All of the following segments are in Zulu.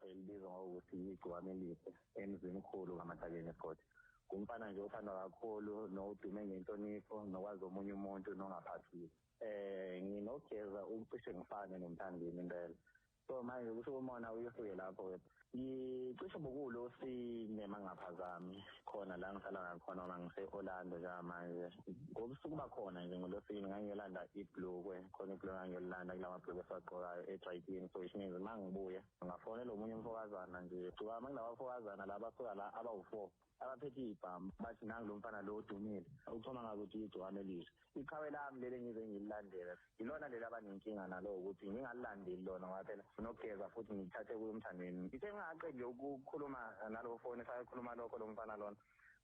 Elibizwa ngokuthi Igcokama Elihle eMzimkhulu kaMathakeni eSigodi. Ngumfana nje othandwa kakhulu nodume ngenhlonipho nokwazi omunye umuntu nongaphathile. Nginogeza ukucishe ngifane noMthandeni impela. So manje kusho umona uyosuke lapho-ke. Ngicishe bokulo sinema ngaphazami khona la ngihlala ngakhona uma ngise-Orlando njengamanje. Ngobusuku bakhona nje ngolwesine ngangiyolanda ibhlukwe, khona ibhlukwe ngangiyolanda kula mabhlukwe esiwagqokayo e-dry clean. So which means uma ngibuya ngafonela omunye umfokazana nje. Gcokama kulaba bafokazana la basuka la abawu-4 abaphethe ibhamu, bathi nangu lo mfana lo odumile uchoma ngakuthi Igcokama Elisha. Iqhawe lami leli engize ngililandela ilona leli abanenkinga nalo ukuthi ngingalilandeli lona, ngoba phela nokugeza futhi ngithathe kuyo uMthandeni. Ngithe ngingaqedi ukukhuluma nalo foni, sakhuluma lokho lo mfana lona,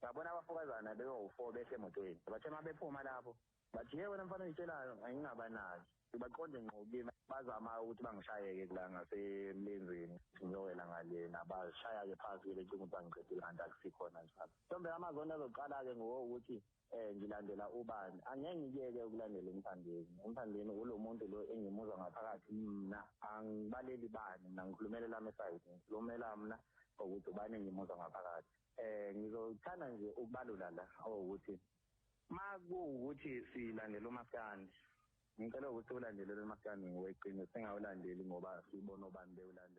ngabona abafokazana bebawu-4 behle emotweni. Bathe uma bephuma lapho bathi, "Ye wena mfana oyitshelayo." Angingabanaki, baqonde ngqo kimi, bazama ukuthi bangishayeke kula ngasemlenzeni, ngiyowela ngalena, bashaya-ke phasi-ke becinga ukuthi bangiqedile, kanti akusikhona njalo. Mhlawumbe amazondo azoqala-ke ngowokuthi ngilandela ubani. Angeke ngiyeke ukulandela uMthandeni. UMthandeni ulo muntu lo engimuzwa ngaphakathi. Mina angibaleli bani, mina ngikhulumela lami e-side, ngikhulumela mina ukuthi ubani engimuzwa ngaphakathi. Ngizothanda nje ukubalula la ukuthi ma kuwukuthi silandela umaskandi, ngicela ukuthi ulandelele umaskandi ngokweqiniso, singawulandeli ngoba sibona obani bewulandela.